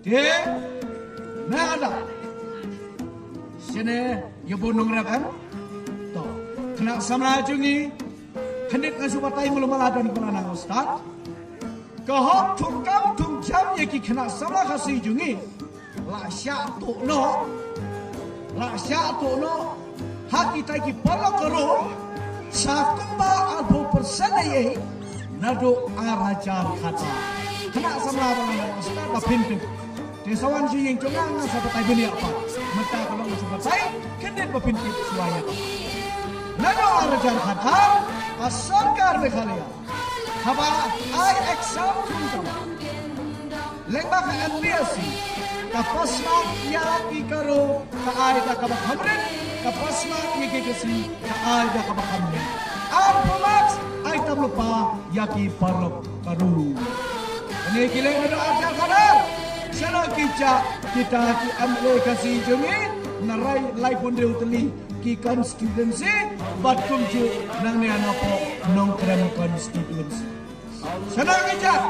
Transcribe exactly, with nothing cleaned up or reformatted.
Te na ka da shane ïa bun nongrep em. To, khynnah samla jong ngi, khyndiat nga shu batai mala mala don ba la nang start. Ka hok thung kam thung jam ïa ki khynnah samla Khasi jong ngi la shah tuh noh, la shah tuh noh ha kita ki paralok ka rum, sa kumba arphew percent ei ei naduh ar hajar khatar. Khynnah samla ba nga start ba phin tip. Te sa wan sha ïing jong nga, nga sa batai bniah pat. Mynta ka long shu batai khyndiat ba phin tip shuwa ïa ka. Naduh ar hajar khatar, ka sorkar Meghalaya haba ai exam thung tam, lyngba ka M P S C, ka pass mark ïa ki Garo ka ai da kaba kham rit, ka pass mark ïa ki Khasi ka ai da kaba kham rit. Arphew marks ai tam lypa ïa ki paralok Garo. Kane ki leh naduh ar hajar khatar. Shano ki jah kita ki M L A Khasi jong ngi na lai, laiphew hynriew tylli ki constituency bad kumjuh nangne napoh Nongkrem constituency. Shano ki jah?